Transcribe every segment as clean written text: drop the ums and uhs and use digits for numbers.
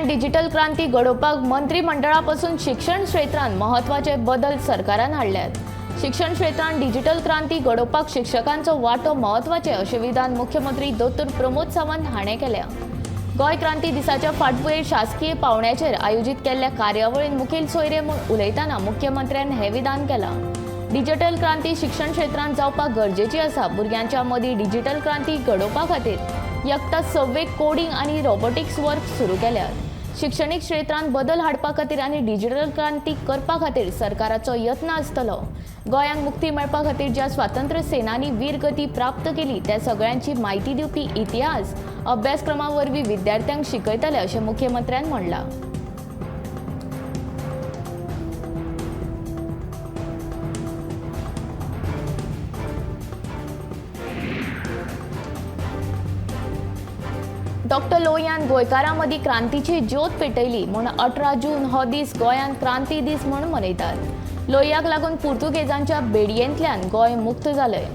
गोंयांत डिजिटल क्रांती घडोवपाक मंत्रिमंडळा पसून शिक्षण क्षेत्रांत म्हत्वाचे बदल सरकारान हाडल्यात. शिक्षण क्षेत्रांत डिजिटल क्रांती घडोवपाक शिक्षकांचो वांटो म्हत्वाचे अशें विधान मुख्यमंत्री दोतोर प्रमोद सावंत हाणें केल्या. गोंय क्रांती दिसाच्या फाटभुंयेर शासकीय पावंड्याचेर आयोजीत केल्ल्या कार्यावळींत मुखेल सोयरे म्हूण उलयतना मुख्यमंत्र्यान हें विधान केलां. डिजिटल क्रांती शिक्षण क्षेत्रांत जावपाक गरजेची आसा. भुरग्यांच्या मदीं डिजिटल क्रांती घडोवपा खातीर यत्ता सव्वेक कोडिंग आनी रोबोटिक्स वर्क सुरू केल्यात. शिक्षणीक क्षेत्रांत बदल हाडपा खातीर आनी डिजिटल क्रांती करपा खातीर सरकाराचो यत्न आसतलो. गोंयांक मुक्ती मेळपा खातीर ज्या स्वातंत्र्य सेनांनी वीरगती प्राप्त केली त्या सगळ्यांची म्हायती दिवपी इतिहास अभ्यासक्रमा वरवीं विद्यार्थ्यांक शिकयतले अशें मुख्यमंत्र्यान म्हणलां. डॉक्टर लोहियान गोंयकारां मदीं क्रांतीची ज्योत पेटयली म्हूण 18 जून हो दीस गोंयांत क्रांती दीस म्हूण मनयतात. लोहियाक लागून पुर्तुगेजांच्या बेडयेंतल्यान गोंय मुक्त जालें.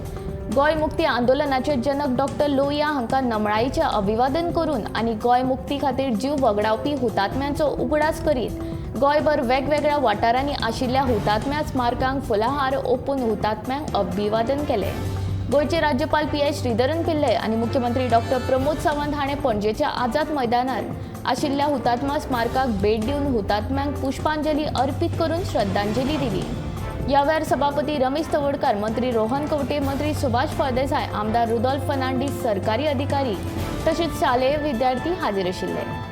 गोंय मुक्ती आंदोलनाचे जनक डॉक्टर लोहिया हांकां नमळायेचें अभिवादन करून आनी गोंय मुक्ती खातीर जीव वगडावपी हुतात्म्यांचो उगडास करीत गोंयभर वेगवेगळ्या वाठारांनी आशिल्ल्या हुतात्म्या स्मारकांक फुलाहार ओंपून हुतात्म्यांक अभिवादन केलें. गोंयचे राज्यपाल पी.एस. श्रीधरन पिल्लय आनी मुख्यमंत्री डॉक्टर प्रमोद सावंत हाणें पणजेच्या आझाद मैदानार आशिल्ल्या हुतात्मा स्मारकाक भेट दिवन हुतात्म्यांक पुष्पांजली अर्पीत करून श्रद्धांजली दिली. ह्या वेळार सभापती रमेश तवडकार, मंत्री रोहन खंवटे, मंत्री सुभाष फळदेसाय, आमदार रुदोल्फ फर्नांडीस, सरकारी अधिकारी तशेंच शालेय विद्यार्थी हाजीर आशिल्ले.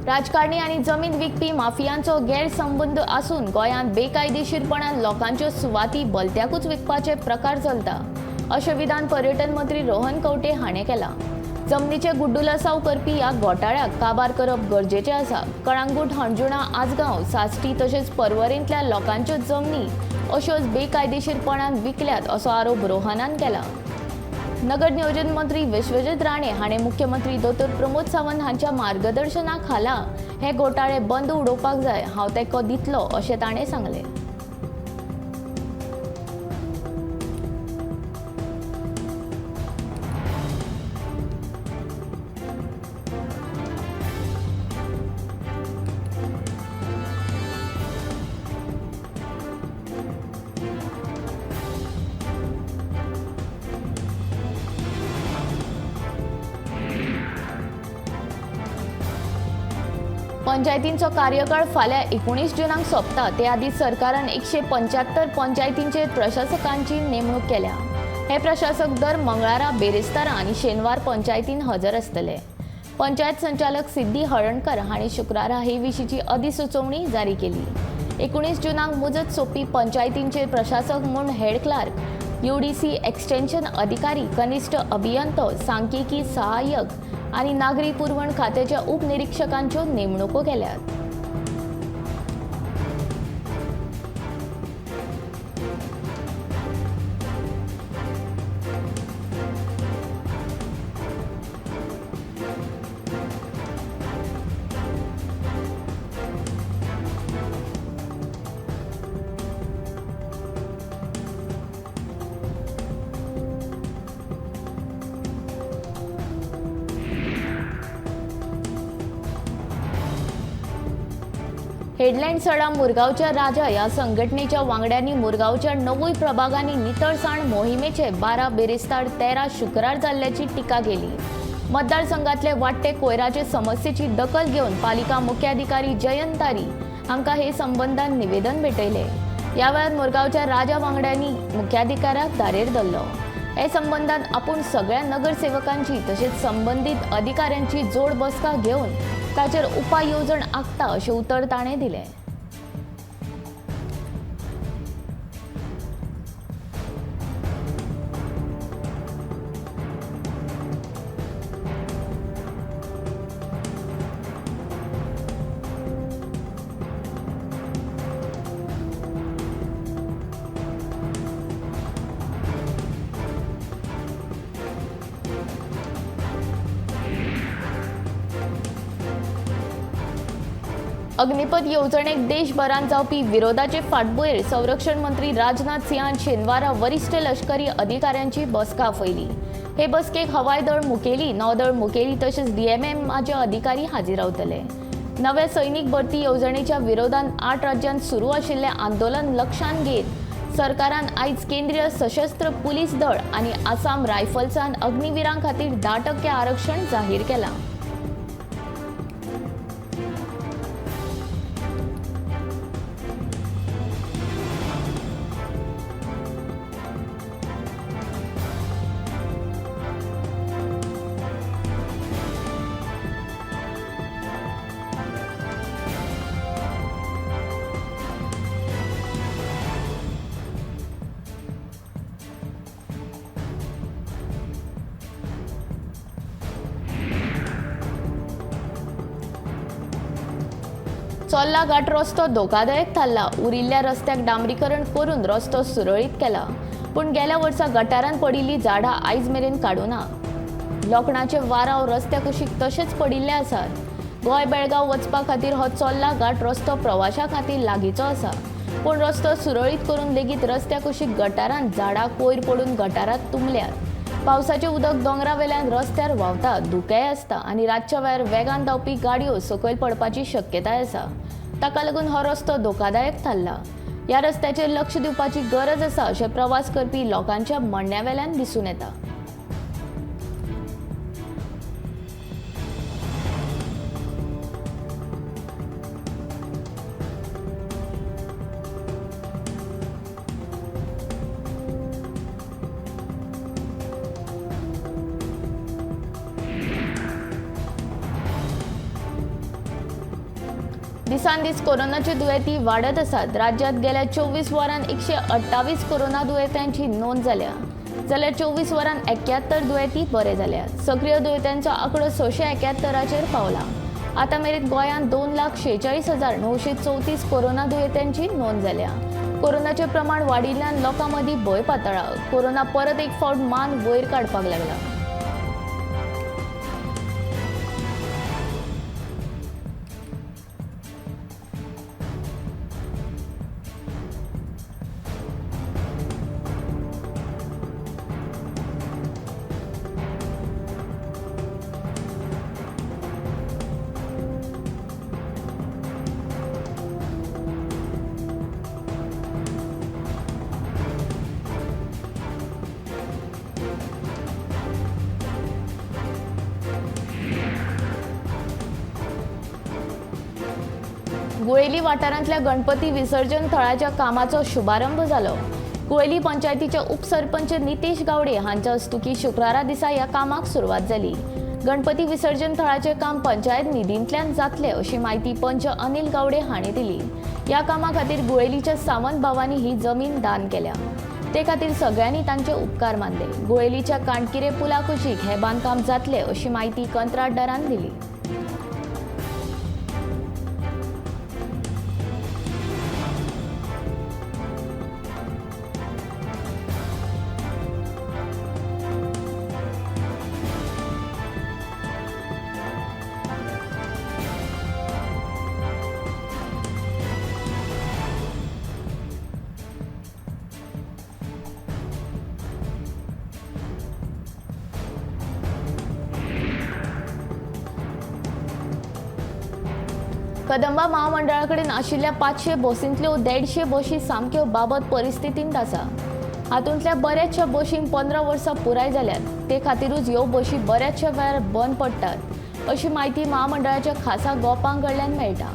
राजकारणी आनी जमीन विकपी माफियांचो गैरसंबंद आसून गोंयांत बेकायदेशीरपणान लोकांच्यो सुवाती बलत्याकूच विकपाचे प्रकार चलता अशें विधान पर्यटन मंत्री रोहन खंवटे हाणें केलां. जमनीचे गुड्डुलसाव करपी ह्या घोटाळ्याक काबार करप गरजेचें आसा. कळंगूट, हणजुणा, आजगांव, साश्टी तशेंच पर्वरेंतल्या लोकांच्यो जमनी अश्योच बेकायदेशीरपणान विकल्यात असो आरोप रोहनान केला. नगर नियोजन मंत्री विश्वजीत राणे हाणें मुख्यमंत्री दोतोर प्रमोद सावंत हांच्या मार्गदर्शना खाला हे घोटाळे बंद उडोवपाक जाय, हांव तेंको दितलो अशें ताणें सांगलें. पंचायतींचो कार्यकाळ फाल्यां 19 जूनाक सोंपता. ते आदीं सरकारान 175 पंचायतींचेर प्रशासकांची नेमणूक केल्या. हे प्रशासक दर मंगळारा, बेरेस्तारा आनी शेनवार पंचायतीन हजर आसतले. पंचायत संचालक सिद्धी हळणकर हांणी शुक्रारा हे विशींची अधिसुचोवणी जारी केली. 19 जूनाक मुजत सोंपपी पंचायतींचेर प्रशासक म्हूण हेड क्लार्क, यूडीसी एक्सटेन्शन अधिकारी, कनिश्ठ अभियंतो, सांख्यिकी सहाय्यक आनी नागरी पुरवण खात्याच्या उपनिरीक्षकांच्यो नेमणुको केल्यात. हेडलँड सडा मुरगांवच्या राजा ह्या संघटनेच्या वांगड्यांनी मुरगांवच्या 9 प्रभागांनी नितळसाण मोहिमेचे 12 बेरेस्तार 13 शुक्रार जाल्ल्याची टिका केली. मतदारसंघातले वाडटे कोयराचे समस्येची दखल घेवन पालिका मुख्याधिकारी जयंत तारी हांकां हे संबंदान निवेदन भेटयलें. ह्या वेळार मुरगांवच्या राजा वांगड्यांनी मुख्याधिकाऱ्याक धारेर धरलो. हे संबंदान आपूण सगळ्या नगरसेवकांची तशेंच संबंदीत अधिकाऱ्यांची जोड बसका घेवन ताचेर उपाय येवजण आंखता अशें उतर ताणें दिलें. अग्निपथ येवजणेक देशभरांत जावपी विरोधाचे फाटभुंयेर संरक्षण मंत्री राजनाथ सिंहान शेनवारा वरिश्ठ लष्करी अधिकाऱ्यांची बसका आपयली. हे बसकेक हवाई दळ मुखेली, नौदळ मुखेली तशेंच डीएमएमाचे अधिकारी हाजीर रावतले. नव्या सैनिक भरती येवजणेच्या विरोधात 8 राज्यांत सुरू आशिल्लें आंदोलन लक्षांत घेत सरकारान आयज केंद्रीय सशस्त्र पुलीस दळ आनी आसाम रायफल्सान अग्निवीरां खातीर 10% आरक्षण जाहीर केलां. चोल्ला घाट रस्तो धोकादायक थारला. उरिल्ल्या रस्त्याक डांबरीकरण करून रस्तो सुरळीत केला, पूण गेल्या वर्सा गटारान पडिल्ली झाडां आयज मेरेन काडूना. लोखणाचे वाराव रस्त्या कुशीक तशेंच पडिल्ले आसात. गोंय बेळगांव वचपा खातीर हो चोल्ला घाट रस्तो प्रवाशां खातीर लागींचो आसा, पूण रस्तो सुरळीत करून लेगीत रस्त्या कुशीक गटारान झाडां कोयर पडून गटारांत तुंबल्यात. पावसाचें उदक दोंगरा वेल्यान रस्त्यार व्हांवता, धुकेंय आसता आनी रातच्या वेळार वेगान धांवपी गाडयो सकयल पडपाची शक्यताय आसा. ताका लागून हो रस्तो धोकादायक थारला. ह्या रस्त्याचेर लक्ष दिवपाची गरज आसा अशें प्रवास करपी लोकांच्या म्हणण्या वेल्यान दिसून येता. दिसान दीस कोरोनाचे दुयेंती वाडत आसात. राज्यात गेल्या 24 वरांत 128 कोरोना दुयेंत्यांची नोंद जाल्या, जाल्यार 24 वरांत 71 दुयेंती बरे जाल्यात. सक्रीय दुयेंत्यांचो आंकडो 671चेर पावला. आतां मेरेन गोंयांत 2,46,934 कोरोना दुयेंत्यांची नोंद जाल्या. कोरोनाचें प्रमाण वाडिल्ल्यान लोकां मदीं भंय पातळ्ळा. कोरोना परत एक फावट मान वयर काडपाक लागला. गुळेली वाठारांतल्या गणपती विसर्जन थळाच्या कामाचो शुभारंभ जालो. गुळेली पंचायतीचे उपसरपंच नितेश गावडे हांच्या हस्तुकीं शुक्रारा दिसा ह्या कामाक सुरवात जाली. गणपती विसर्जन थळाचें काम पंचायत निधींतल्यान जातलें अशी म्हायती पंच अनिल गावडे हांणी दिली. ह्या कामा खातीर गुळेलीच्या सावंत भावांनी ही जमीन दान केल्या, ते खातीर सगळ्यांनी तांचे उपकार मानले. गुळेलीच्या काणकिरे पुला कुशीक हें बांदकाम जातलें अशी म्हायती कंत्राटदारान दिली. कदंबा महामंडळाकडेन आशिल्ल्या 500 बसींतल्यो 150 बशी सामक्यो बाबत परिस्थितींत आसा. हातूंतल्या बऱ्याचशा बशींक 15 वर्सां पुराय जाल्यात, ते खातीरूच ह्यो बशी बऱ्याचशा वेळार बंद पडटात अशी म्हायती महामंडळाच्या खासा गोपां कडल्यान मेळटा.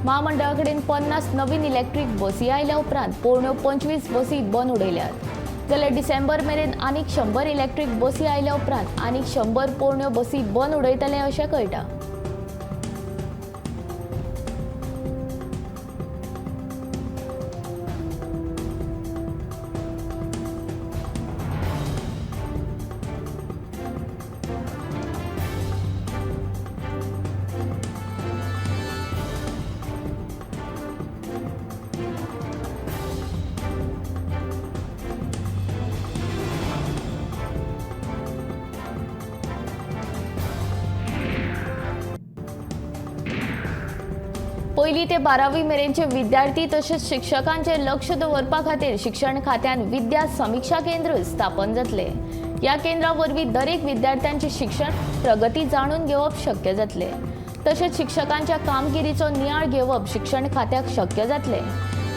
महामंडळाकडेन 50 नवीन इलेक्ट्रीक बसी आयल्या उपरांत पोरण्यो 25 बसी बंद उडयल्यात, जाल्यार डिसेंबर मेरेन आनीक 100 इलेक्ट्रीक बसी आयल्या उपरांत आनीक 100 पोरण्यो बसी बंद उडयतले अशें कळटा. पयली ते 12वी मेरेनचे विद्यार्थी तशेंच शिक्षकांचेर लक्ष दवरपा खातीर शिक्षण खात्यान विद्या समिक्षा केंद्र स्थापन जातले। ह्या केंद्रा वरवीं दरेक विद्यार्थ्यांची शिक्षण प्रगती जाणून घेवप शक्य जातले। तशेंच शिक्षकांच्या कामगिरीचो नियाळ घेवप शिक्षण खात्याक शक्य जातले।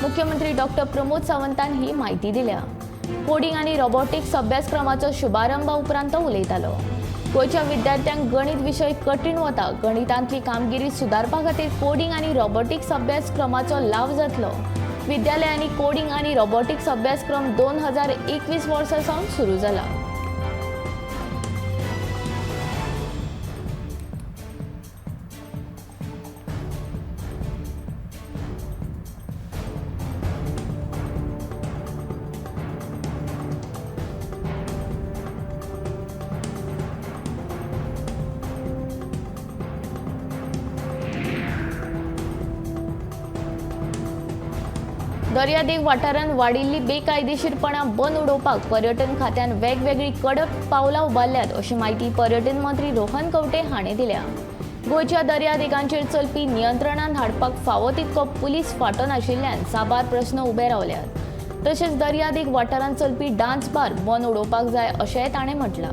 मुख्यमंत्री डॉक्टर प्रमोद सावंतान ही म्हायती दिल्या। कोडिंग आनी रोबोटिक्स अभ्यासक्रमाचो शुभारंभा उपरांत तो उलयतालो। गोंयच्या विद्यार्थ्यांक गणित विशय कठीण वता। गणितांतली कामगिरी सुदारपा खातीर कोडिंग आनी रोबोटिक्स अभ्यासक्रमाचो लाव जातलो। विद्यालयांनी कोडिंग आनी रोबोटिक्स अभ्यासक्रम 2021 वर्सा सावन सुरू जाला। दर्यादेग वाठारांत वाडिल्ली बेकायदेशीरपणा बंद उडोवपाक पर्यटन खात्यान वेगवेगळी कडक पावलां उबारल्यात अशी म्हायती पर्यटन मंत्री रोहन खंवटे हाणें दिल्या। गोंयच्या दर्यादेगांचेर चलपी नियंत्रणांत हाडपाक फावो तितको पुलीस फांटो नाशिल्ल्यान साबार प्रस्न उबे रावल्यात। तशेंच दर्यादेग वाठारांत चलपी डान्स बार बंद उडोवपाक जाय अशेंय ताणें म्हटलां।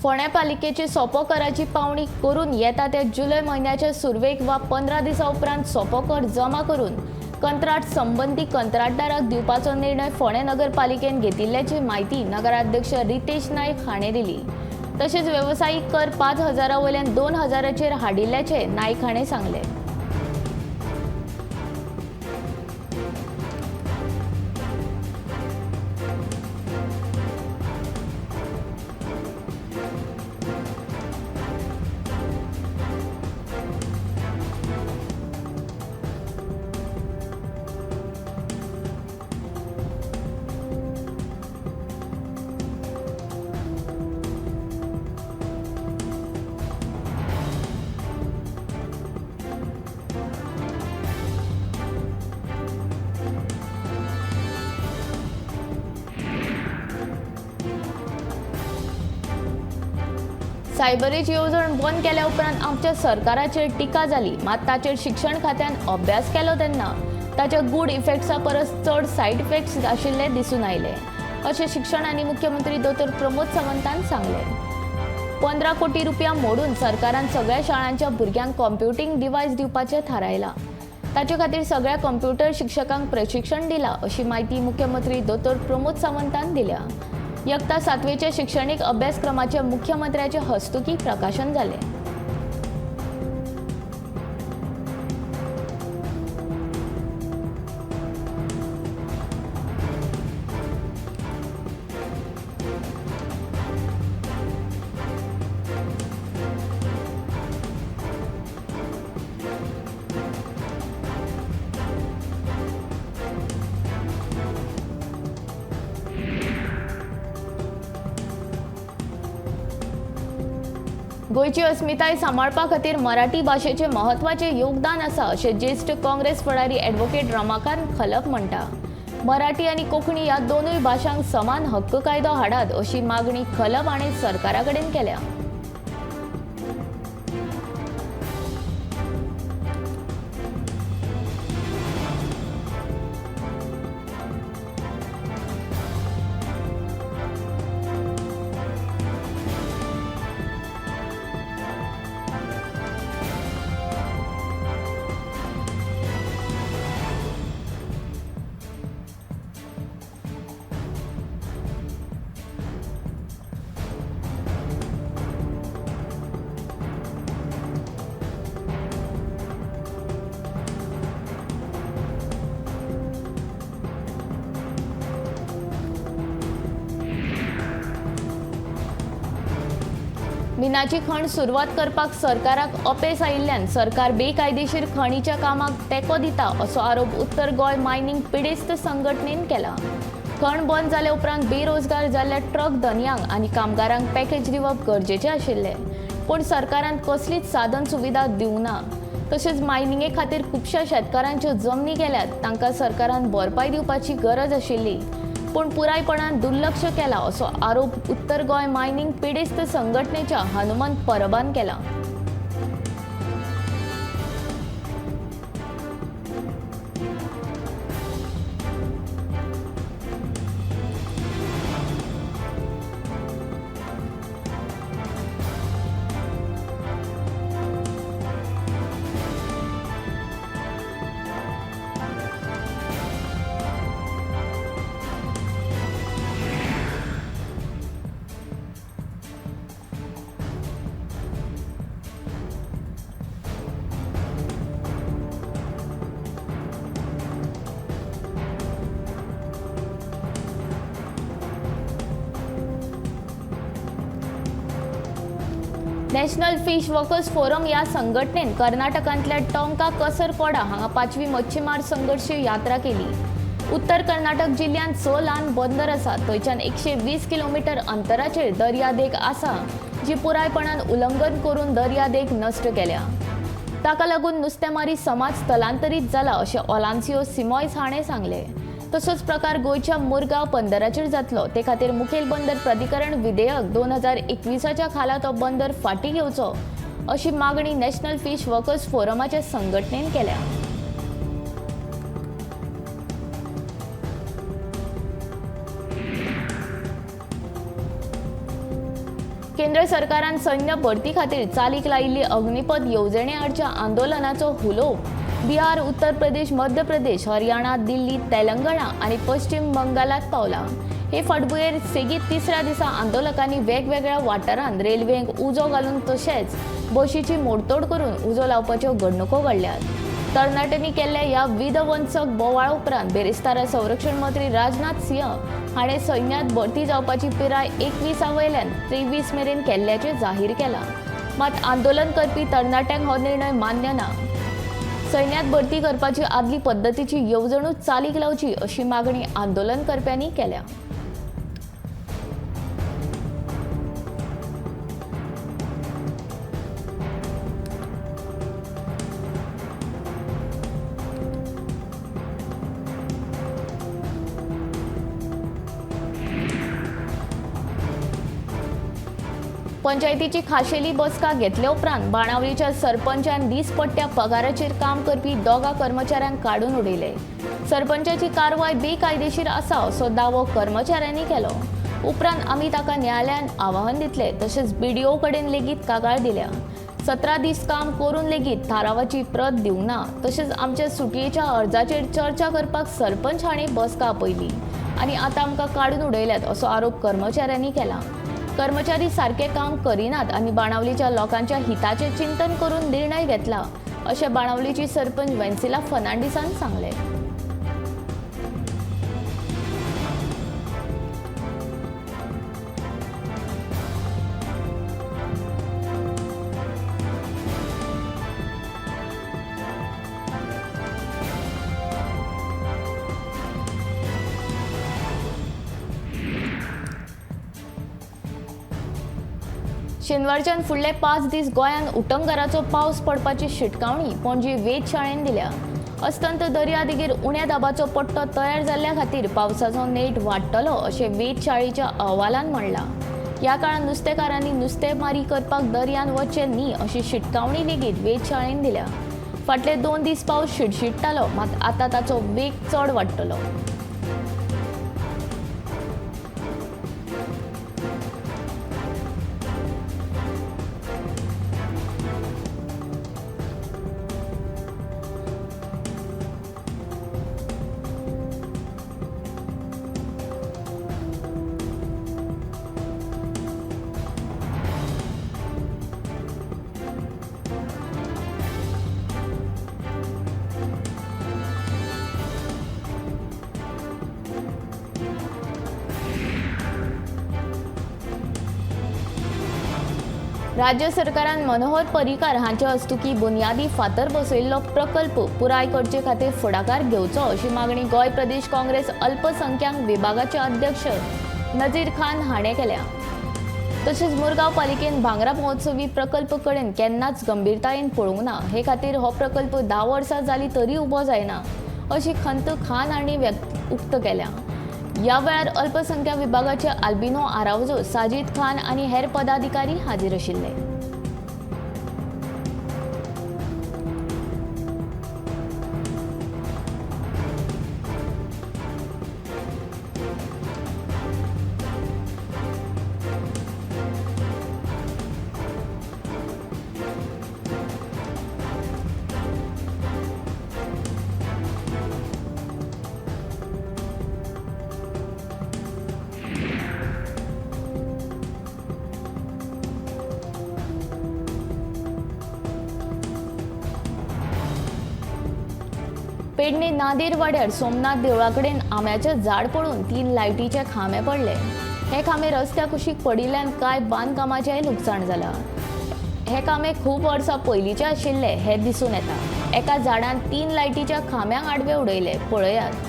फोंड्या पालिकेची सोपो कराची पावणी करून येता त्या जुलय म्हयन्याच्या सुरवेक वा 15 दिसां उपरांत सोपो कर जमा करून कंत्राट संबंदी कंत्राटदाराक दिवपाचो निर्णय फोंडें नगरपालिकेन घेतिल्ल्याची म्हायती नगराध्यक्ष रितेश नायक हाणें दिली। तशेंच वेवसायीक कर 5,000 वयल्यान 2,000चेर हाडिल्ल्याचें नायक हाणें सांगलें। सायबरीची येवजण बंद केल्या उपरांत आमच्या सरकाराचेर टिका जाली, मात ताचेर शिक्षण खात्यान अभ्यास केलो तेन्ना ताच्या गूड इफेक्ट्सा परस चड सायड इफेक्ट्स आशिल्ले दिसून आयले अशें शिक्षण आनी मुख्यमंत्री दोतोर प्रमोद सावंतान सांगलें। 15 कोटी रुपया मोडून सरकारान सगळ्या शाळांच्या भुरग्यांक कॉम्प्युटींग डिवायस दिवपाचें थारायलां। ताचे खातीर सगळ्या कॉम्प्युटर शिक्षकांक प्रशिक्षण दिलां अशी म्हायती मुख्यमंत्री दोतोर प्रमोद सावंतान दिल्या। यत्ता 7वेच्या शिक्षणीक अभ्यासक्रमाचे मुख्यमंत्र्याचे हस्तुकी प्रकाशन जालें। गोंयची अस्मिताय सांबाळपा खातीर मराठी भाशेचें म्हत्वाचें योगदान आसा अशें ज्येश्ठ काँग्रेस फुडारी ॲडव्होकेट रमाकांत खलप म्हणटा। मराठी आनी कोंकणी ह्या दोनूय भाशांक समान हक्क कायदो हाडात अशी मागणी खलप हाणें सरकारा कडेन केल्या। मिनाची खण सुरवात करपाक सरकाराक अपेस आयिल्ल्यान सरकार बेकायदेशीर खणीच्या कामाक तेंको दिता असो आरोप उत्तर गोंय मायनिंग पिडेस्त संघटनेन केला। खण बंद जाले उपरांत बेरोजगार जाल्ल्या ट्रक धनयांक आनी कामगारांक पॅकेज दिवप गरजेचें आशिल्लें, पूण सरकारान कसलीच साधन सुविधा दिवंक ना। तशेंच मायनिंगे खातीर खुबश्या शेतकारांच्यो जमनी गेल्यात, तांकां सरकारान भरपाय दिवपाची गरज आशिल्ली, पूण पुरायपणान दुर्लक्ष केला असो आरोप उत्तर गोंय मायनिंग पिडेस्त संघटनेच्या हनुमंत परबान केला। नॅशनल फिश वर्कर्स फोरम ह्या संघटनेन कर्नाटकांतल्या टोंका कसरकोडा हांगा 5वी मच्छीमार संघर्श यात्रा केली। उत्तर कर्नाटक जिल्ल्यांत 6 ल्हान बंदर आसा, थंयच्यान 120 किलोमीटर अंतराचेर दर्यादेग आसा, जी पुरायपणान उल्लंघन करून दर्यादेग नश्ट केल्या। ताका लागून नुस्तेमारी समाज स्थलांतरीत जाला अशें ओलान्सियो सिमॉयस हाणें सांगलें। तसोच प्रकार गोंयच्या मुरगांव बंदराचेर जातलो, ते खातीर मुखेल बंदर प्राधिकरण विधेयक 2021च्या खाला तो बंदर फाटीं घेवचो अशी मागणी नॅशनल फिश वर्कर्स फोरमाच्या संघटनेन केल्या। केंद्र सरकारान सैन्य भरती खातीर चालीक लायिल्ली अग्निपथ येवजणे आडच्या आंदोलनाचो हुलोप बिहार, उत्तर प्रदेश, मध्य प्रदेश, हरियाणा, दिल्ली, तेलंगणा आनी पश्चिम बंगालात पावला। हे फाटभुंयेर सेगीत तिसऱ्या दिसा आंदोलकांनी वेगवेगळ्या वाठारांत रेल्वेंक उजो घालून तशेंच बशीची मोडतोड करून उजो लावपाच्यो घडणुको घडल्यात। तरणाट्यांनी केल्ल्या ह्या विध्वंसक बोवाळ उपरांत बेरेस्तारा संरक्षण मंत्री राजनाथ सिंह हाणें सैन्यांत भरती जावपाची पिराय 21 वयल्यान 23 मेरेन केल्ल्याचें जाहीर केलां। मात आंदोलन करपी तरणाट्यांक हो निर्णय मान्य ना। सैन्यात भरती करपाची आदली पद्दतीची येवजणूच चालीक लावची अशी मागणी आंदोलन करप्यांनी केल्या। पंचायतीची खाशेली बसका घेतले उपरांत बाणावलीच्या सरपंचान दीसपट्ट्या पगाराचेर काम करपी 2 कर्मचाऱ्यांक काडून उडयले। सरपंचाची कारवाय बेकायदेशीर आसा असो दावो कर्मचाऱ्यांनी केलो। उपरांत आमी ताका न्यायालयान आवाहन दितले, तशेंच बीडीओ कडेन लेगीत कागाळ दिल्या। 17 दीस काम करून लेगीत थारावाची प्रत दिवंक ना, तशेंच आमच्या सुटयेच्या अर्जाचेर चर्चा करपाक सरपंच हांणी बसका आपयली आनी आतां आमकां काडून उडयल्यात असो आरोप कर्मचाऱ्यांनी केला। कर्मचारी सारके काम करिनात आनी बाणावलीच्या लोकांच्या हिताचें चिंतन करून निर्णय घेतला अशें बाणावलीची सरपंच वेन्सिला फर्नांडीसान सांगलें। शेनवारच्यान फुडले 5 दीस गोंयांत उटंगाराचो पावस पडपाची शिटकावणी पणजी वेधशाळेन दिल्या। अस्तंत दर्यादेगेर उण्या दाबाचो पट्टो तयार जाल्ल्या खातीर पावसाचो नेट वाडटलो अशें वेधशाळेच्या अहवालान म्हणलां। ह्या काळांत नुस्तेकारांनी नुस्तेमारी करपाक दर्यांत वचचें न्ही अशी शिटकावणी लेगीत वेधशाळेन दिल्या। फाटले 2 दीस पावस शिडशिडटालो, मात आतां ताचो वेग चड वाडटलो। राज्य सरकारान मनोहर पर्रीकार हांचे हस्तुकी बुनियादी फातर बसयिल्लो प्रकल्प पुराय करचे खातीर फुडाकार घेवचो अशी मागणी गोंय प्रदेश काँग्रेस अल्पसंख्याक विभागाचे अध्यक्ष नजीर खान हाणें केल्या. तशेंच मुरगांव पालिकेन भांगरा महोत्सवी प्रकल्प कडेन केन्नाच गंभीरतायेन पळोवंक ना, हे खातीर हो प्रकल्प 10 वर्सां जाली तरी उबो जायना अशी खंत खान हांणी उक्त केल्या. ह्या वेळार अल्पसंख्याक विभागाचे आल्बिनो आरावजो, साजिद खान आनी हेर पदाधिकारी हाजीर आशिल्ले. पेडणे नादेर वाड्यार सोमनाथ देवळा कडेन आंब्याचें झाड पडून 3 लायटीचे खांबे पडले. हे खांबे रस्त्या कुशीक पडिल्ल्यान कांय बांदकामाचेंय लुकसाण जालां. हे खांबे खूब वर्सां पयलींचे आशिल्ले हें दिसून येता. एका झाडान 3 लायटीच्या खांब्यांक आडवे उडयले. पळयात.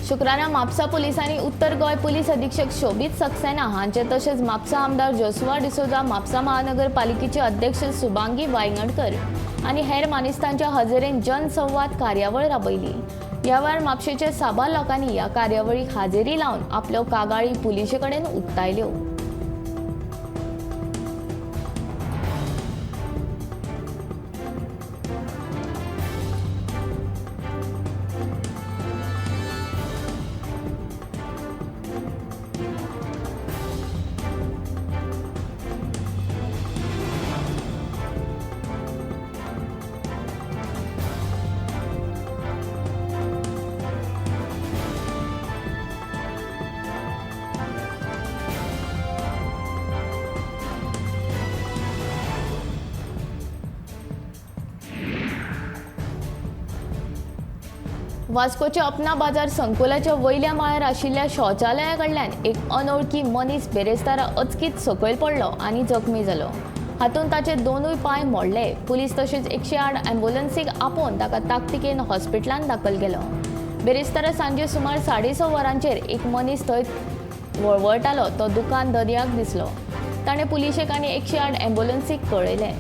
शुक्रारा म्हापसा पुलिसांनी उत्तर गोंय पुलीस अधीक्षक शोभित सक्सेना हांचे तशेंच म्हापसा आमदार जोसुआ डिसोजा, म्हापसा महानगरपालिकेचे अध्यक्ष सुबांगी वायंगणकर आनी हेर मानेस्तांच्या हजेरेन जनसंवाद कार्यावळ राबयली. ह्या वेळार म्हापशेच्या साबार लोकांनी ह्या कार्यावळीक हाजेरी लावन आपल्यो कागाळी पुलिशे कडेन उक्तायल्यो. वास्कोच्या अपना बाजार संकुलाच्या वयल्या माळ्यार आशिल्ल्या शौचालया कडल्यान एक अनोळखी मनीस बेरेस्तारा अचकीत सकयल पडलो आनी जखमी जालो. हातूंत ताचे 2 पांय मोडले. पुलीस तशेंच 108 ॲम्ब्युलन्सीक आपोवन ताका ताकतिकेन हॉस्पिटलांत दाखल केलो. बेरेस्तारा सांजे सुमार 6:30 वरांचेर एक मनीस थंय वळवळटालो तो दुकान दर्याक दिसलो. ताणें पुलिशेक आनी 108 ॲम्ब्युलन्सीक कळयलें.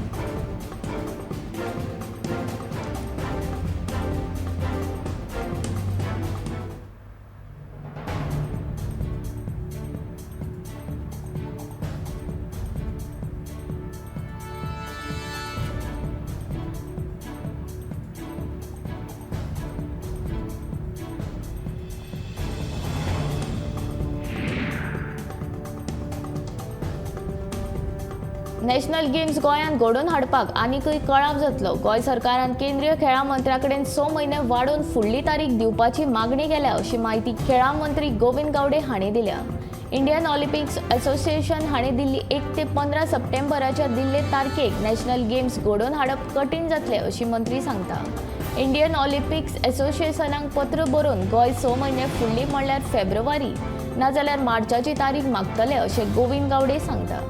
नॅशनल गेम्स गोंयांत घडोवन हाडपाक आनीकय कळाव जातलो. गोंय सरकारान केंद्रीय खेळां मंत्र्या कडेन 6 म्हयने वाडोवन फुडली तारीख दिवपाची मागणी केल्या अशी म्हायती खेळां मंत्री गोविंद गावडे हांणी दिल्या. इंडियन ऑलिम्पिक्स असोसिएशन हांणी दिल्ली 1 ते 15 सप्टेंबराच्या दिल्ले तारखेक नॅशनल गेम्स घडोवन हाडप कठीण जातलें अशी मंत्री सांगता. इंडियन ऑलिम्पिक्स असोसिएशनाक पत्र बरोवन गोंय 6 म्हयने फुडली म्हणल्यार फेब्रुवारी नाजाल्यार मार्चाची तारीख मागतले अशें गोविंद गावडे सांगता.